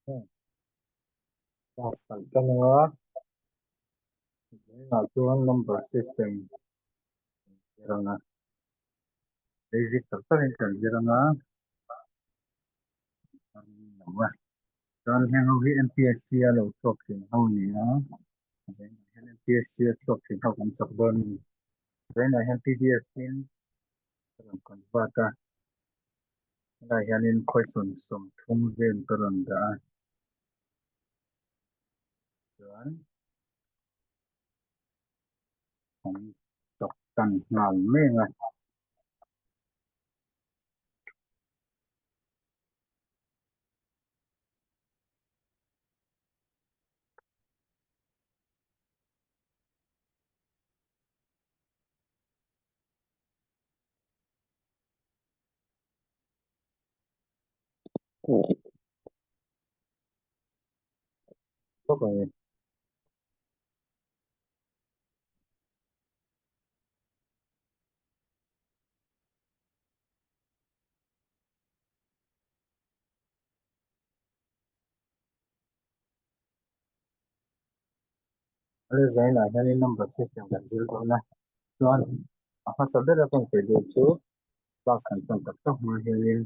Class kan tan anga zingah chuan number system kan zir anga basic tak takin kan zir anga chuan heng ho hi M_P_S_C a lo chhuak thin ho a ni a zingah hian M_P_S_C a chhuak thin ho kan chak dawn a ni zainah hian P_D_F in ka rawn convert a helaiah hianin question 30 vel ka rawn dah a chuan kan chawk tan nghal mek a. Bawk a ni. Zainah hianin number system kan zir dawn a chuan a hmasa bera kan sawi duh chu class kan tan tak tak hma hianin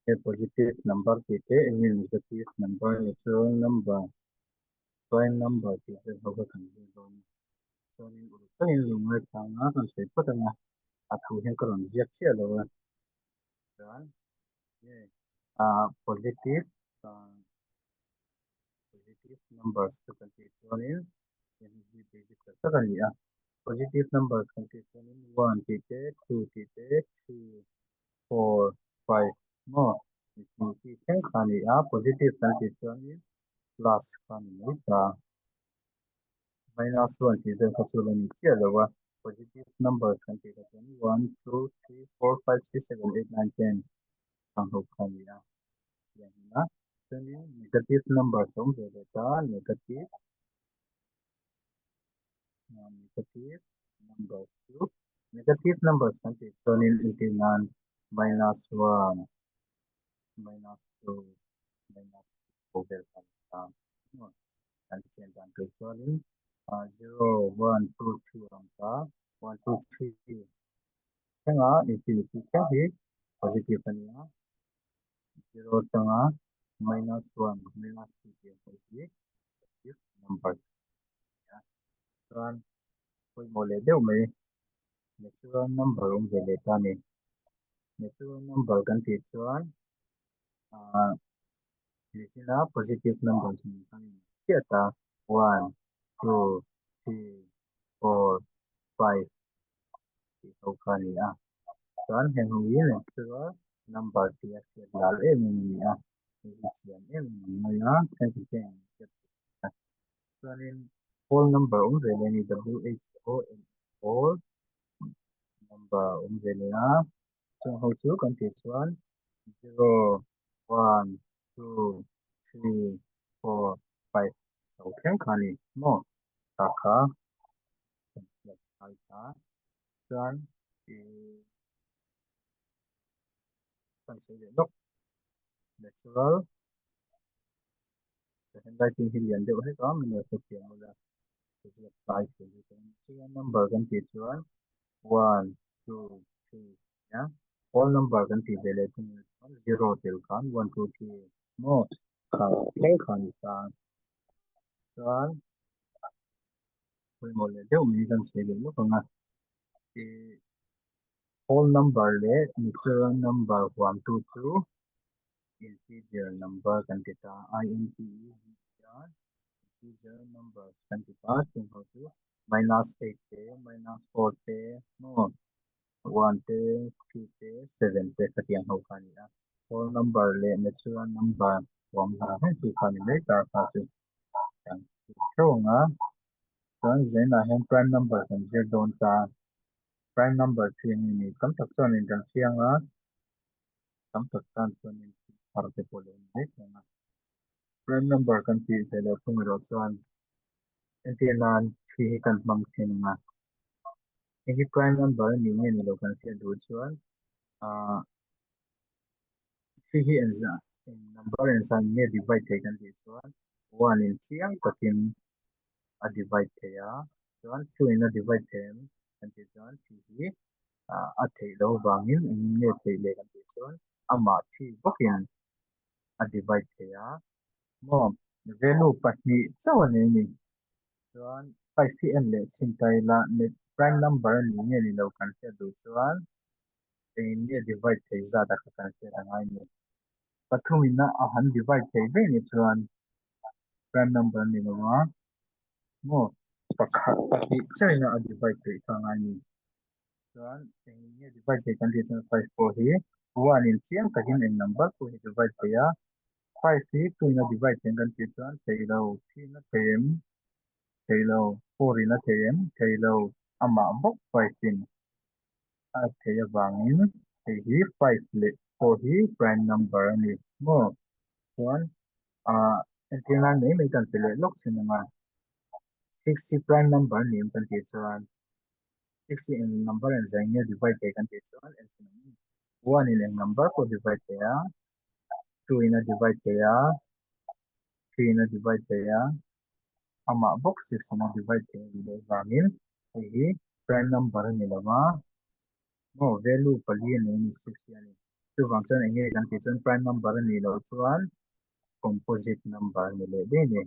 he positive number tih te eng nge negative number natural number prime number tih te ho kha kan zir dawn a chuanin uluk takin lo ngaithla ang a kan sawi phawt ang a a thu hian ka rawn ziak chiah lo a chuan ah positive ah positive numbers chu kan tih chuanin heng hi basic tak tak a ni a positive numbers kan tih chuanin one tih te two tih te three four five maw tih thleng kha a ni a positive kan tih chuanin plus kha a ni mai ta minus one tih vel kha chu a la ni chiah lo a positive numbers kan tih kha chuan one two three four five six seven eight nine ten ang ho kha a ni a. Chiangin a chuanin negative numbers a awm ve leh ta negative negative numbers chu negative numbers kan tih chuanin entir nan minus one minus two minus four vel kha a ni ta kan chian dan tur chuanin zero one two three a awm ta one two three thlengah infinity thleng hi positive a ni a. Zero atanga minus one minus two tih ang pawh hi positive number a ni a chuan pawimawh leh deuh mai natural number awm ve leh ta a ni natural number kan tih chuan ah nichina positive number chu kan hriat a one two three four five tih ho kha a ni a chuan heng ho hi natural number tih a hriat lal em em a ni a hei hi thiam em em ang mai a chuanin whole number awm ve leh a ni w h o n whole number awm ve leh a chung ho chu kan tih chuan zero one two three four five chho thleng kha a ni maw tah kha. Kan hriat phai ta chuan ih kan sawi leh lawk natural handwriting hi lian deuh hlek a min lo hrethiam ula ziak tlai thei hi chuan chuan number kan tih chuan one two three nia whole number kan tih ve leh thung chuan zero tel khan one two three maw kha thleng kha a ni ta chuan. Pawimawh leh deuh mai kan sawi leh lawk ang a, ih whole number leh natural number huamtu chu integer number kan ti ta a, i n t e g e r integer numbers kan ti ta a, chung ho chu minus eight te minus four te maw one te three te seven te khatiang ho kha a ni a, whole number leh natural number huam hna hlek chu kha a ni mai ta kha chu. Kan tih theuh ang a chuan zainah hian prime number kan zir dawn ta prime number chu eng nge ni tam tak chuanin kan chiang a tam tak tan chuanin thil thar te pawh lo ni mai thei ang a prime number kan tih ve loh thung erawh chuan entir nan thi hi kan hmang thin ang a hei hi prime number a nih nge ni lo kan hriat duh chuan ahh thi hi engzah. Eng number engzah nge divide thei kan tih chuan one in chiang takin a divide thei a, chuan two in a divide thei em kan tih chuan three hi a theih loh vangin eng nge theih leh kan tih chuan amah three bawkin a divide thei a maw value pahnih chauh a nei a ni. Chuan five hi en leh chhin ta ila prime number a ni nge ni lo kan hriat duh chuan engin nge divide thei zat a kha kan hriat a ngai ni. Pathum in a han divide thei vek ni chuan prime number a ni lo a maw pakhat pahnih chiah in a divide theih kha a ngai ni. Chuan engin nge divide thei kan tih chuan five pawh hi one in chiang takin eng number pawh hi divide thei a, five hi two in a divide thei kan tih chuan thei lo, three in a thei em? Thei lo, four in a thei em? Thei lo, amah bawk five in a theih avangin hei hi five leh four hi prime number a ni maw? Chuan ah entir nan mai mai kan pe leh lawk sin ang a, six hi prime number a ni em kan tih chuan six hi eng number engzah nge divide thei kan tih chuan en sin ang one in eng number pawh divide thei a, two in a divide thei a, three in a divide thei a, amah bawk six in a divide thei a nih loh vangin hei hi prime number a ni lo va maw value pali a nei a ni six hi a ni. Chuvang chuan eng nge kan tih chuan prime number a nih loh chuan composite number a ni leh daih a ni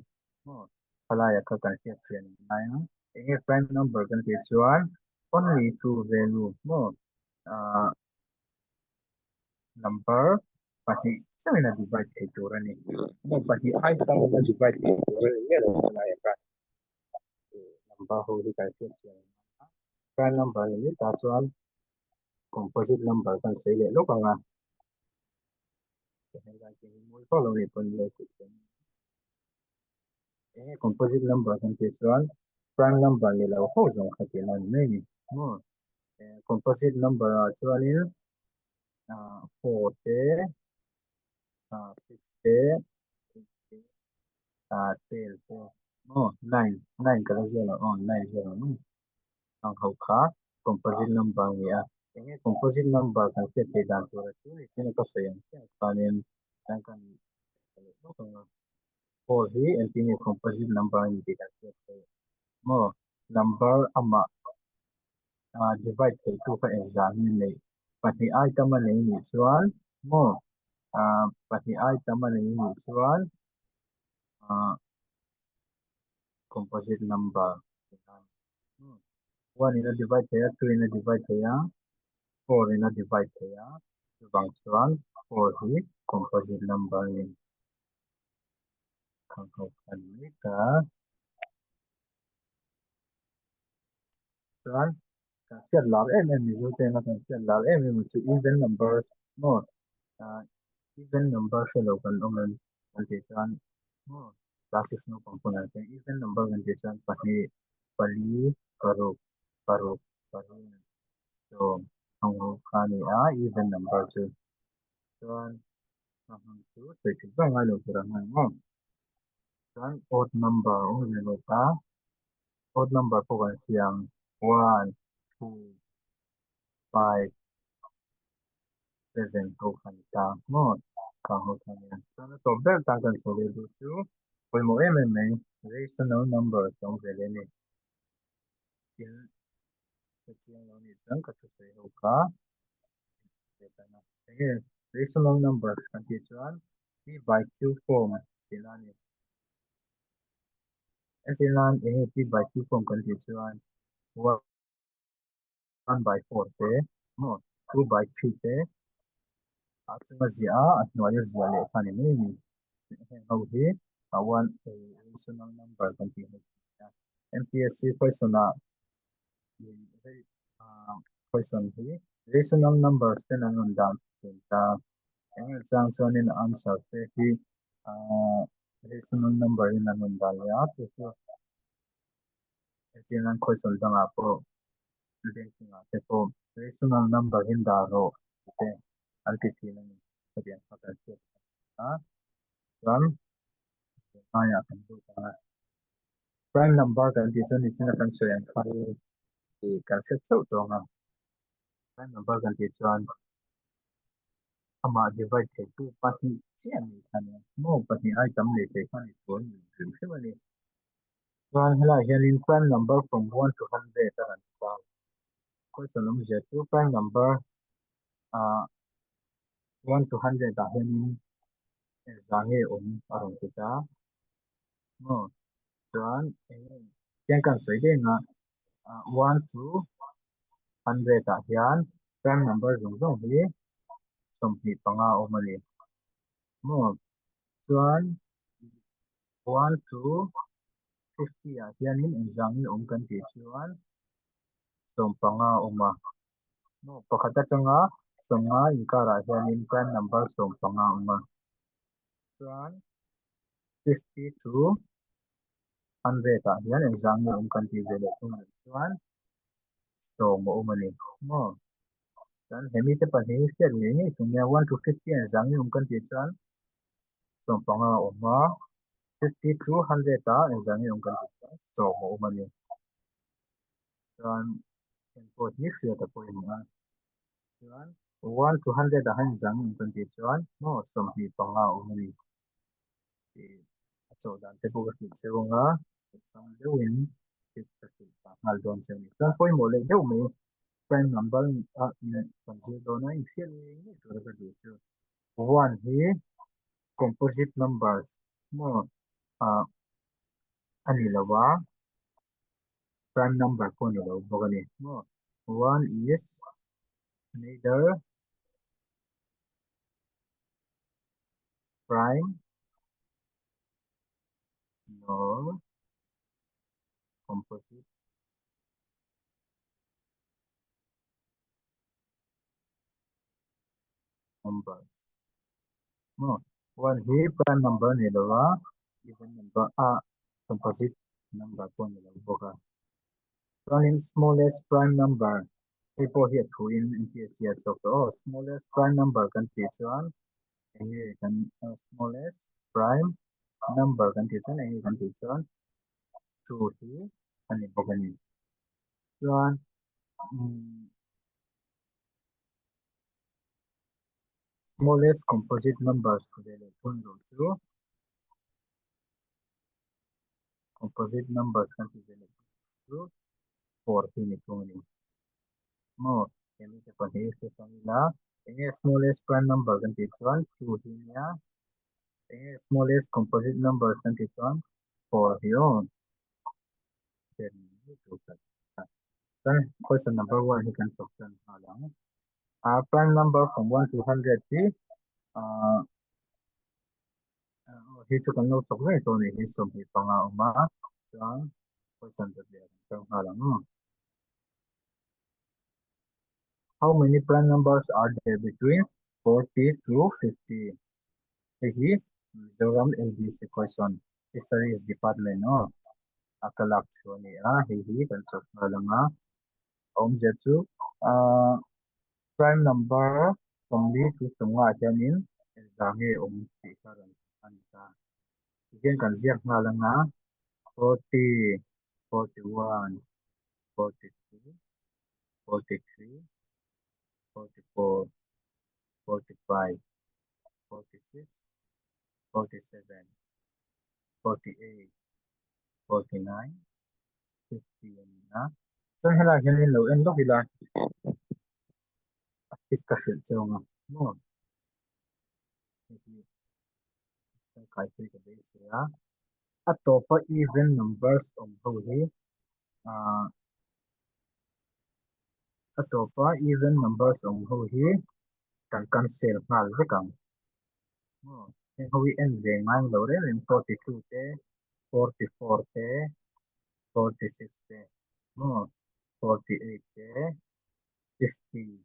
maw khalaia kha kan hriat chian a ngai ang. Eng nge prime number kan tih chuan only two value maw ah number pahnih chauhin a divide thei tur a ni. Maw pahnih ai tam a divide thei tur a ni miah lo khawlaiah khan number ho hi kan hriat chian a ngai a. Prime number ni mai ta chuan composite number kan sawi leh lawk ang a. Enge composite number kan tih chuan prime number ni lo ho zawng kha tih lai ni mai a ni maw. Composite number ah chuanin 4 te 6 te 8 te 12 te maw 9 9 ka la ziah lo aw 9 ziah lo maw ang ho kha composite number a ni a. Enge composite number kan hriat theih dan tur a chu ni chin a ka sawi ang chiah khanin kan kan leh bawk ang a. 4 hi engtin nge composite number a ni tih kan hriat theih maw number amah divide theih tu kha engzah nge neih pahnih ai tam a nei nih chuan maw pahnih ai tam a nei nih chuan composite number one in a divide thei a two in a divide thei a four in a divide thei a chuvang chuan four hi composite number a ni. Khang ho khan mai ta. Chuan kan hriat lar em em Mizo te anga kan hriat lar em em chu even numbers maw even number hre lo kan awm em kan tih chuan maw class six naupang pawn an hria even number kan tih chuan pahnih pali paruk paruk pariat sawm ang ho kha a ni a even number chu chuan a hmang chu sawi theih vak ngai lo tur ang a ni maw chuan odd number a awm ve lawk a. Odd number pawh kan hria ang one, two, five, seven ho kha ni ta maw kang ho kha nia chuan a tawp ber tan kan sawi leh duh chu pawimawh em em mai rational number te awm ve leh a ni tin ka chiang lo nih chuan ka thusawi ho kha enge rational numbers kan tih chuan p by q form tih na a ni. Entir nan enge p by q form kan tih chuan one by four te maw two by three te a chunga ziah a a hnuaia ziah leh kha a ni mai a ni. Heng ho hi a one rational number kan tih ho hi a MPSC question ah question hi rational numbers ten an rawn dah thin ta eng eng chang chuanin a answer te hi Rational number in an rawn dah leh a chu chu hetiang an question dangah pawh banking ah te pawh rational number in dah rawh tih te an ti thin a ni hetiang kha kan hriat a chuan hmaiah kan lut ang a prime number kan tih chuan nichina kan sawi ang kha tih kan hre theuh tawh ang a prime number kan tih chuan. Amah divide theitu pahnih chiah a nih kha nia. Maw pahnih ai tam nei thei kha ni tur a ni hrim hrim a ni. Chuan helaiah hianin prime number from one to hundred a rawn ti a. Question awmzia chu prime number ah one to hundred ah hianin engzah nge awm a rawn ti ta. Maw chuan eng tiang kan sawi daih ang a one to hundred ah hian prime number zawng zawng hi 25 a awm a ni. Maw chuan one to 50 ah hianin engzah nge awm kan tih chuan 15 a awm a. Maw pakhat atanga 50 inkarah hianin prime number 15 a awm a. Chuan 50 to 100 ah hian engzah nge awm kan tih ve leh thung loh chuan 10 a awm a ni. Maw chuan he mite pahnih hi hriat ngei ngei thung nia one to 50 ah engzah nge awm kan tih chuan 15 a awm a, 50 to 100 ah engzah nge awm kan tih chuan 10 a awm a ni. Chuan heng pawh hi hriat a pawimawh a. Chuan one to hundred ah hian zang awm kan tih chuan maw 25 a awm a ni tih a chawh dan te pawh ka hrilh cheu ang a, awlsam deuhin tip ka hrilh pah nghal dawn che a ni. Chuan pawimawh leh deuh mai prime number ah kan zir dawn a, inhriat ngei ngei tura ka duh chu one hi composite numbers maw ah a ni lo a. Prime number pawh ni lo bawk a ni maw one is neither prime nor composite numbers maw one hi prime number ni lo a even number a composite number pawh ni lo bawk a chuanin smallest prime number hei pawh hi a thu in NPSC a chhuak tawh aw smallest prime number kan tih chuan eng nge kan smallest prime number kan tih chuan eng nge kan tih chuan two hi a ni bawk a ni chuan umm Smallest composite numbers ve leh thun lo chu composite numbers kan tih ve leh thun chu four hi ni thung a ni. Maw hemi te pahnih hi hre ila enge smallest prime number kan tih chuan two hi nia enge smallest composite numbers kan tih chuan four hi aw. Chuan question number one hi kan chawk tan nghal ang. Prime number from 1 to 100 hi hi chu kan lo chawk vek tawh ni hi 25 awm a chuan question ta leh kan kal nghal ang. How many prime numbers are there between 40 to 50? Hei hi Mizoram LDC question Fisheries Department aw a ka lak chu a ni a hei hi kan chawk nghal ang a. Awmzia chu ahh prime number 40 chu 50 ah hianin engzah nge awm tih kha rawn a ni ta. Tihian kan ziak nghal ang a 40, 41, 42, 43, 44, 45, 46, 47, 48, 49, 50 a ni a. Chuan helaiah hian lo en lawk ila a tip ka hrilh cheu ang a maw hei hi tangkai pui ka beisei a a tawpa even numbers awm ho hi ah a tawpa even numbers awm ho hi kan cancel nghal vek ang maw heng ho hi en ve ngai lo reng reng 42 te 44 te 46 te maw 48 te 50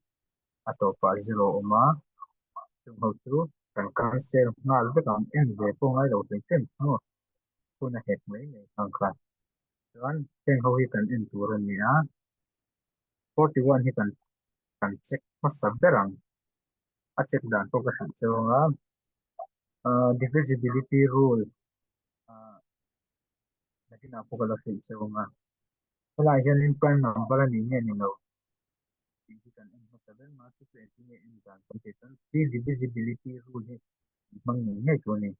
a tawpah zero a awm a chung ho chu kan cancel nghal vek ang en ve pawh ngai lo hrim hrim maw hun a hek mai mai ang kha chuan heng ho hi kan en tur a ni a 41 hi kan kan check hmasa ber ang a check dan pawh ka hrilh cheu ang a divisibility rule nakinah pawh ka la hrilh cheu ang a helaiah hianin prime number a ni nge ni lo tih hi kan en hmasa reng a, chu chu engtin nge en dan kan tih chuan three divisibility rule hi an hmang ngei ngei tur a ni.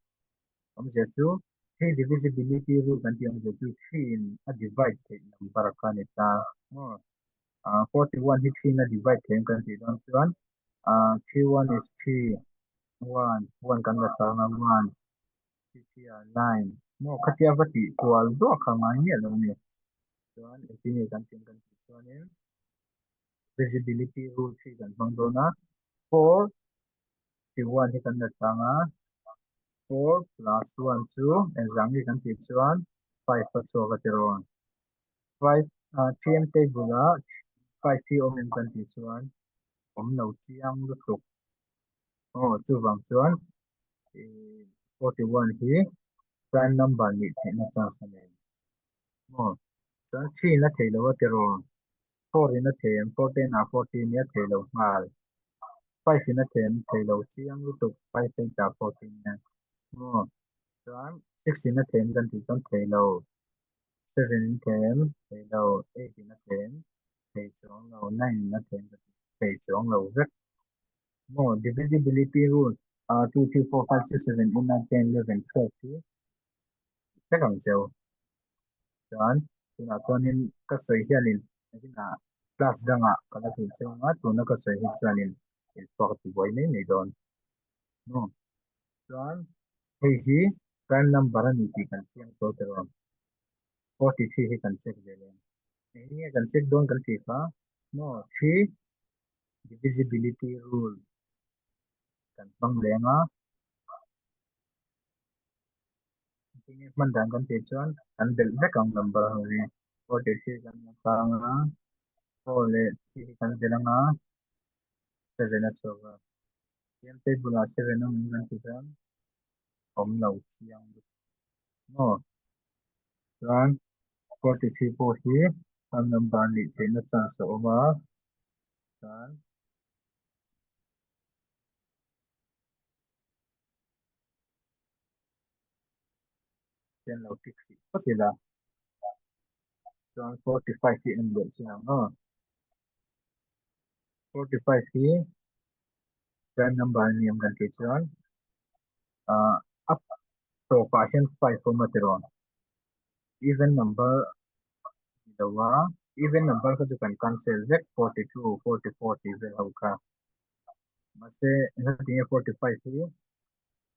Awmzia chu three divisibility rule kan tih awmzia chu three in a divide theih number kha a ni ta maw? 41 hi three in a divide theih ang kan tih dawn chuan three one is three, one, one kan la chang a, one, three three are nine maw? Khatia va tih kual duah kha ngai miah lo a ni. Chuan engtin nge kan tih ang kan tih chuanin divisibility rule three kan hmang dawn a, four tih one hi kan la chang a, four plus one chu engzah nge kan tih chuan five a chhuak a ti rawn. Five three table ah five hi awm em kan tih chuan awm lo chiang lutuk. Aw chuvang chuan 41 hi prime number nih theihna chance a nei. Maw chuan three in a thei lo a ti rawn. Four in a thei em four ten ah 40 nia thei lo nghal. Five in a thei em thei lo chiang lutuk five eight ah 40 nia. Maw chuan six in a thei em kan tih chuan thei lo. Seven in thei em thei lo. Eight in a thei em thei chuang lo. Nine in a thei em thei chuang lo vek. Maw divisibility rule two three four five six seven eight nine ten eleven twelve hi vek ang cheu. Chuan tunah chuanin ka sawi hianin nakinah class dangah ka la hrilh cheu anga tuna ka sawi hi chuanin inchhuak a ti buai mai mai dawn. Maw chuan hei hi prime number a ni tih kan chiang tawh tawh a, 43 hi kan check ve leh ang. Eng nge kan check dawn kan tih kha maw three divisibility rule kan hmang leng a. Tinge hman dan kan tih chuan kan belh vek ang number ho hi 43 kan la chang a, 4 leh 3 hi kan belh ang a, 7 a chhuak a. Tiang table ah 7 awm in kan ti chuan awm lo chiang lutuk maw? Chuan 43 pawh hi prime number nih theihna chance a awm a, chuan Hian lo tick hrih phawt ila chuan 45 hi en leh chin ang aw. 45 hi prime number a ni ang kan tih chuan ah a tawpah hian 5 awm a tiraw even number ni lo a even number kha chu kan cancel vek 42 44 tih vel ho kha mahse engati nge 45 hi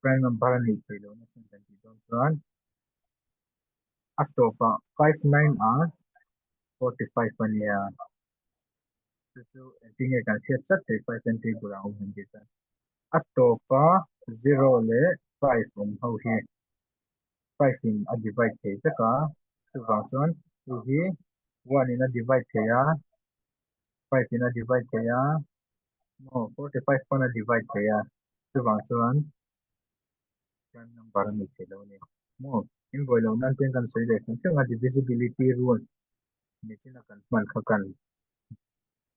prime number a nih theih lohna chin kan tih dawn chuan a tawpah 5 9 a 45 a nia chu chu engtin nge kan hriat chat thei 5 and table ah awm han tih chuan a tawpa 0 leh 5 awm ho hi 5 in a divide thei vek a chuvang chuan hei hi 1 in a divide thei a 5 in a divide thei a maw 45 pawn a divide thei a chuvang chuan prime number a ni thei lo a ni maw in vawi loh nan chuan kan sawi leh hrim hrim a divisibility rule nichin a kan hman kha kan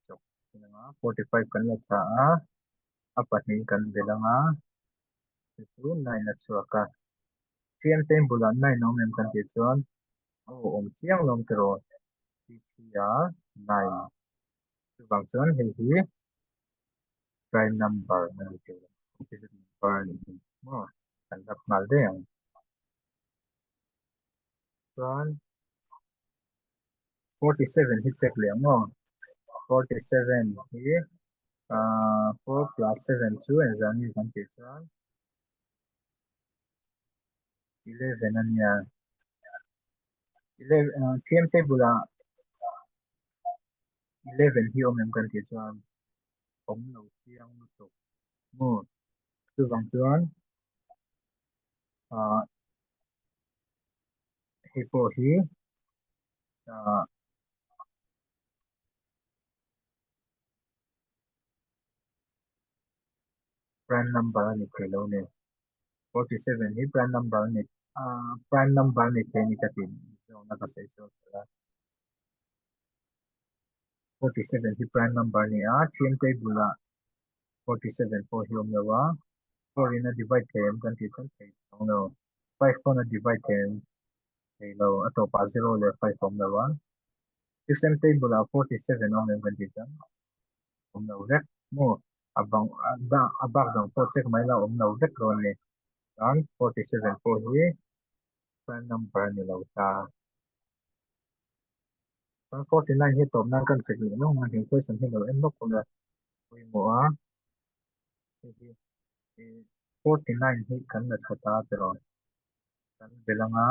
chawk thin ang a 45 kan la chah a a pahnih kan belh ang a chu chu 9 a chhuak a three table bulah 9 a awm em kan tih chuan aw awm chiang lo ang tiraw three three a 9 chuvang chuan hei hi prime number a ni thei lo composite number a nih hi maw kan rap nghal daih ang chuan 47 hi check leh ang aw 47 hi 4 plus 7 chu engzah nge kan tih chuan 11 a nia 11 tm table ah 11 hi awm em kan tih chuan awm lo chiang lutuk maw chuvang chuan hei pawh hi prime number a ni thei lo a ni 47 hi prime number a ni prime number a ni thei a ni ka tih zawhna ka sawi chhuak tawh a 47 hi prime number a ni a three table ah 47 pawh hi awm lo a 4 in a divide thei em kan tih chuan thei chuang lo 5 pawn a divide thei em thei lo a tawpah 0 leh 5 awm lo a six table ah 47 awm em kan tih chuan awm lo vek. Maw a bang a bak dang pawh check mai la awm lo vek dawn ni. Chuan 47 pawh hi prime number a ni lo ta. Chuan 49 hi tawp nan kan check leh lawng a, he question hi lo en lawk ula pawimawh a. Hei hi 49 hi kan la tha ta tiraw? Kan belh anga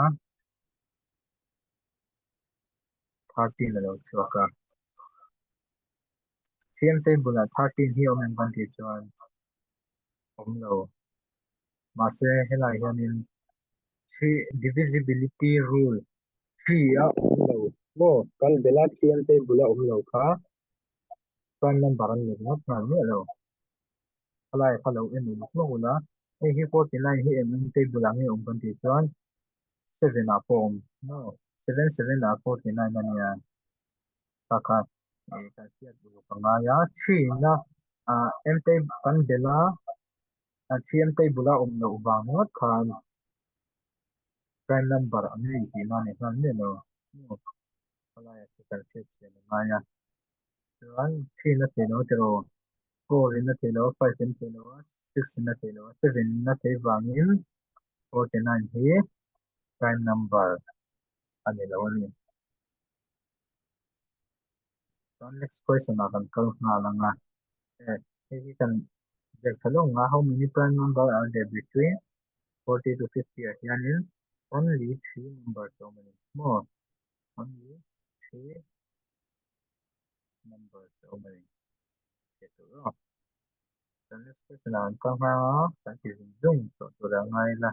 13 a lo chhuak a. Siam table ah 13 hi awm em kan tih chuan awm lo. Mahse helai hianin three divisibility rule three a awm lo maw? Kan bela siam table a awm lo kha prime number an ni ringawt nghal miah lo. Khalai kha lo en uluk lawk ula, hei hi 49 hi em em table ah nge awm kan tih chuan 7 ah pawh awm maw? 7 7 ah 49 a nia. Kha kha kan hriat uluk a ngai a, three na em table kan bela thiam table a awm loh vang ngawt khan prime number an nei tihna a ni nghal miah lo. Khawlaia khi kan hriat chian a ngai a. Chuan three na thei lo tiraw, four in a thei lo a, five in a thei lo a, six in a thei lo a, seven in a thei vangin 49 hi prime number a ni lo a ni. Chuan next question ah kan kal nghal ang a. Hei hi kan ziak tha lawng a, how many prime number are there between 40 to 50 ah hianin only three numbers a awm a ni maw? Only three numbers a awm a ni. Hriat tur aw. Chuan next question ah kan kal nghal a, kan ti zung zung tawh tur a ngai la.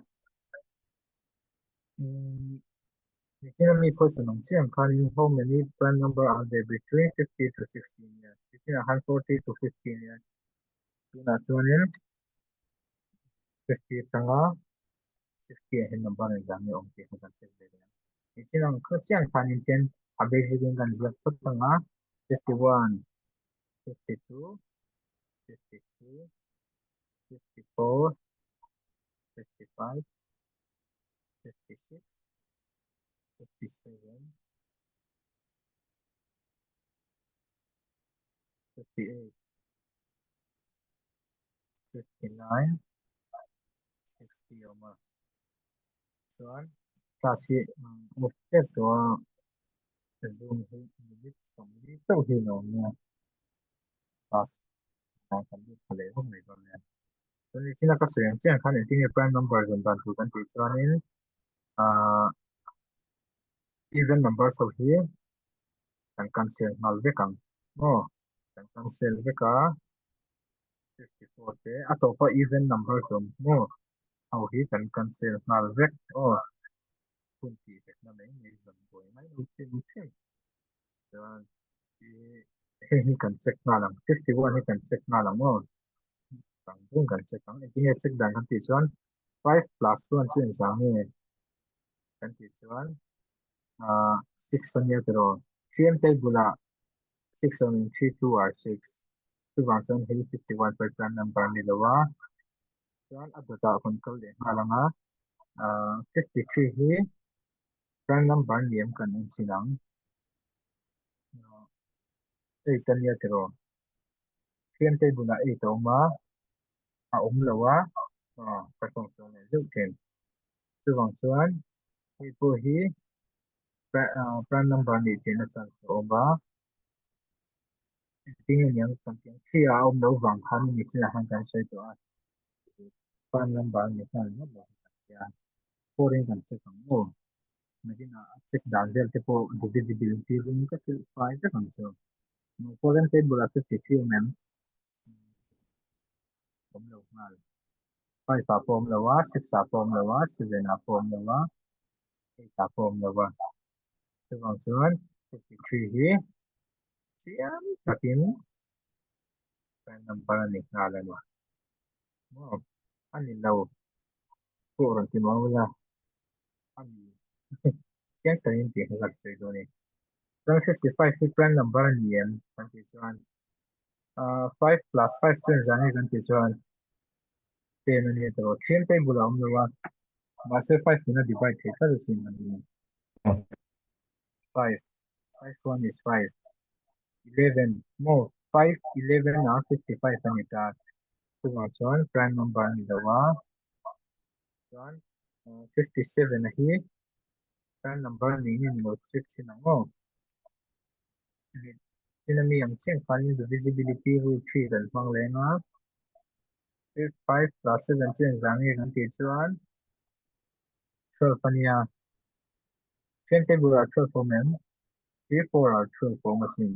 Nichina mi question ang chiang khanin how many prime number are there between 50 to 60 nia nichina khan 40 to 50 nia tunah chuanin 50 atanga 60 ah hian number engzah nge awm tih kha kan check ve leh ang nichina ang kha chiang khanin ten a basic in kan ziak phawt anga 51 52 53 54 55 56 57 58 59 60 awm a chuan class hi off tep tawh a zoom hi minute 40 chauh hi a lo awm nia class kan lut pha leh vak mai dawn nia. Chuan nichina ka sawi ang chiang khan engtin nge prime number zawn dan tur kan tih chuanin ahh even numbers ho hi kan cancel nghal vek ang maw kan cancel vek a 54 te a tawpa even numbers awm maw ho hi kan cancel nghal vek aw hun tih vekna mai mai zawn buai mai lo hrim hrim chuan hei hi kan check nghal ang 51 hi kan check nghal ang aw Ang bung kan check ang. Engtin nge check dan kan tih chuan 5 plus 1 chu engzah nge kan tih chuan ah 6 a nia tiraw. Three table ah 6 awm in 3 2 are 6. Chuvang chuan hei 51 per prime number a ni lo a. Chuan a dawtah kan kal leh nghal ang a. Ah 53 hi prime number ni em kan en chin ang. 8 a nia tiraw. Fiam table ah eight a awm a, a awm lo a, aw ka tawng chuan leh zeuh thin. Chuvang chuan hei pawh hi prime number nih theihna chance a awm a, engtin nge niang kan tih ang three ah a awm loh vang khan mi chinah khan kan sawi tawh a, prime number a ni nghal ngawt lo kan ti a, four in kan check ang maw? Nakinah a check dan vel te pawh divisibility ring ka hrilh fai vek ang chu. Foreign table ah 53 awm em? Awm lo nghal. 5 ah pawh awm lo a, 6 ah pawh awm lo a, 7 ah pawh awm lo a, 8 ah pawh awm lo a. Chuvang chuan 53 hi chiang takin prime number a ni nghal a ni. Maw? A ni lo. Pawh rawn ti mau ila. A ni. Chiang takin tih kha ka sawi dawn a ni. Chuan 55 hi prime number a ni em kan tih chuan 5 plus 5 chu engzah nge kan tih chuan 10 a ni a tawh 3 table a awm lo a mahse 5 in a divide thei tlat asin a ni 5 5 1 is 5 11 maw. 5, 11 a 55 a ni ta. Chuvang chuan prime number a ni lo a. Chuan 57 a hi prime number niin in lo check thin ang aw. Tin a mi ang chiang khanin divisibility rule 3 kan hmang leng a. 5 plus 7 chu engzah nge kan tih chuan 12 a nia. Thian table ah 12 awm em? 3 4 ah 12 awm asin.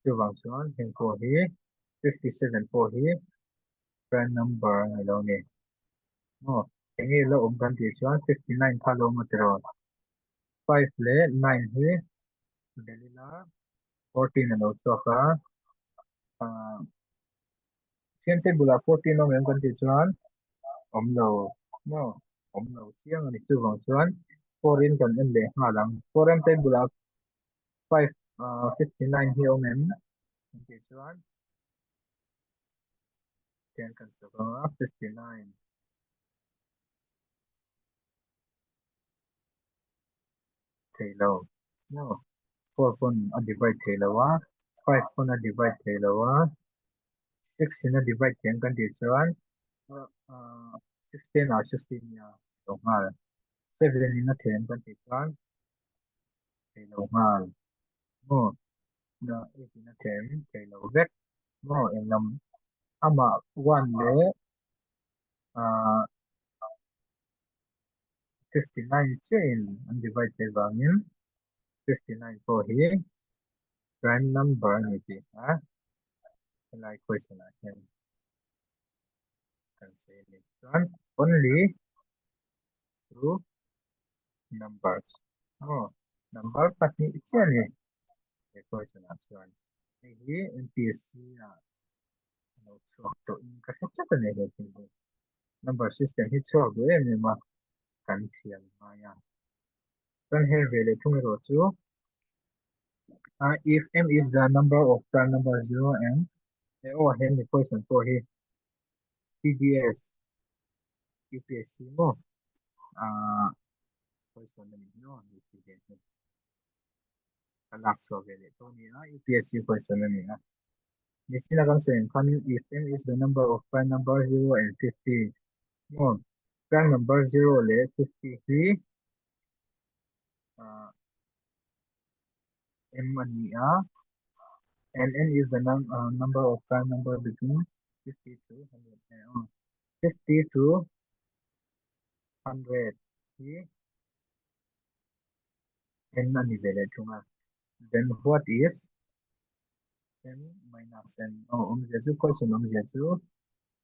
Chuvang chuan heng pawh hi 57 pawh hi prime number a ni lo ni. Maw? Enge la awm kan tih chuan 59 kha la awm a tiraw? 5 leh 9 hi belh ila 14 a lo chhuak a. Ah Thian table ah 14 awm em kan tih chuan awm lo maw? Awm lo chiang a ni. Chuvang chuan 4 in kan en leh nghal ang. 4 em table ah 5 59 hi awm em kan tih chuan ten kan chawk ang a 59 thei lo maw 4 pawn a divide thei lo a 5 pawn a divide thei lo a 6 in a divide thei ang kan tih chuan 16 ah 16 nia lo nghal 7 in a thei ang kan tih chuan thei lo nghal maw na 8 in a them thei lo vek maw englam amah 1 leh ah 59 chiah in an divide theih vangin 59 pawh hi prime number a ni tih kha helai question ah hian kan sawi a ni chuan only two numbers maw number pahnih chiah a ni he question ah chuan hei hi MPSC ah a lo chhuak tawh in ka hre tlat a ni he thil hi number system hi chhuak duh em em a kan thiam ngai a chuan hei ve leh thung erawh chu if m is the number of prime number 0 and aw he mi question pawh hi CDS UPSC maw ah question a ni hnawh a ni tih ve hi ka lak chhuah ve leh tawh a ni a UPSC question a ni a nichina kan sawi ang khan if m is the number of prime number 0 and 50 maw prime number 0 leh 50 hi ah m a ni a and n is the num uh, number of prime number between 50 to 100 eh, 50 to 100 hi n a ni ve leh thung a then what is m minus n oh awmzia chu question awmzia chu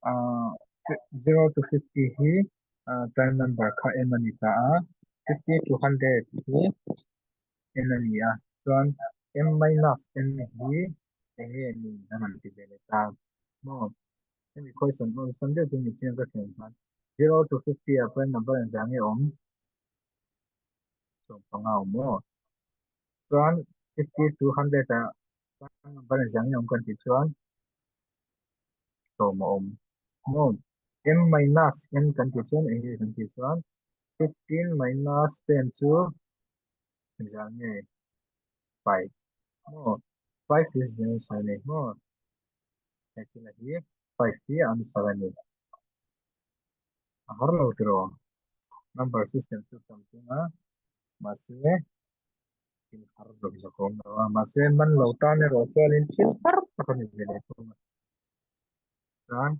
ah 0 to 50 hi ah prime number kha m a ni ta a 50 to 100 hi n a ni a chuan m minus n hi enge ni a han ti ve leh ta maw hemi question awlsam deuh chu ni chiang ka hriat hman 0 to 50 ah prime number engzah nge awm 15 awm maw chuan 50 to 100 ah prime number engzah nge awm kan tih chuan 10 a awm maw m minus n kan tih chuan enge kan tih chuan 15 minus 10 chu engzah nge 5 maw 5 is the answer a ni maw hethil a hi 5 hi answer a ni a har lo tiraw number system chu tam tum a mahse thil har zawk zawk a awm lo a mahse man lo tan erawh chuanin thil har tak a ni ve leh thung a chuan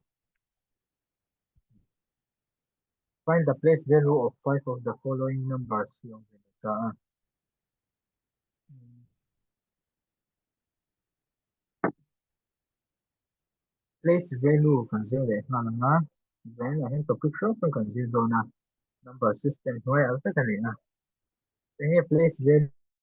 find the place value of five of the following numbers hi a awm ve leh ta a. Place value kan zir leh nghal ang a, zainah hian topic hrang hrang kan zir dawn a, number system hnuaiah vek a ni a, enge place value.